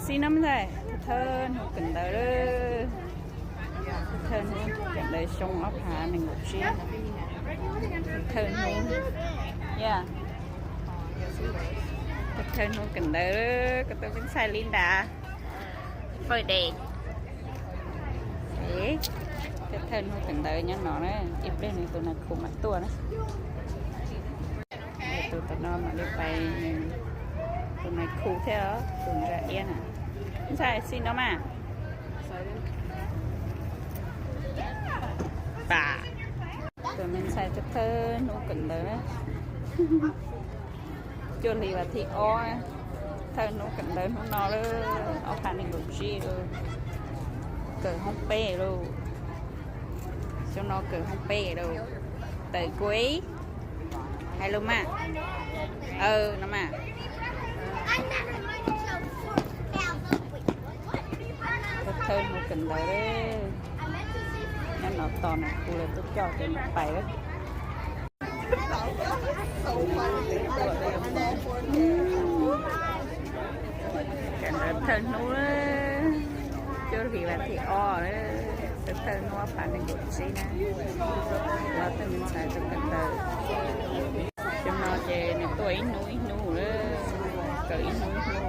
Xib no mas ntxhais, thawj hnub kawm ntawv lawm. Thawj hnub kawm ntawv xyoo ob phav nees nkaum tsib. Thawj hnub, yeah. Thawj hnub kawm ntawv, kuv tus me ntxhais li ntawd. First day. Thawj hnub kawm ntawv nyob no na, ib pliag nws tus nais khu mam tuaj na. Tus tom no mam li pais, tus nais khu thiab tus nra iab na. Ntxhais xib no mas. Tus me ntxhais thawj hnub kawm ntawv na. Cuaj hlis vas thib ob, thawj hnub kawm ntawv hnub no lawm, ob phav nees nkaum tsib lawm. Kawm hoob peb lawm. Xyoo no kawm hoob peb lawm. Tawm kuv hais lus mas. Aw no mas. Thawj hnub kawm ntawv, nyob no tos nais khu lawv tuaj coj ces mam pais lawm. Kawm ntawv thawj hnub, cuaj hlis vas thib ob, thawj hnub ob phav nees nkaum tsib na. Kuv tus me ntxhais tuaj kawm ntawv. Xyoo no ces nws tuaj ib hnub ib hnub lawm, kawm ib hnub ib hnub.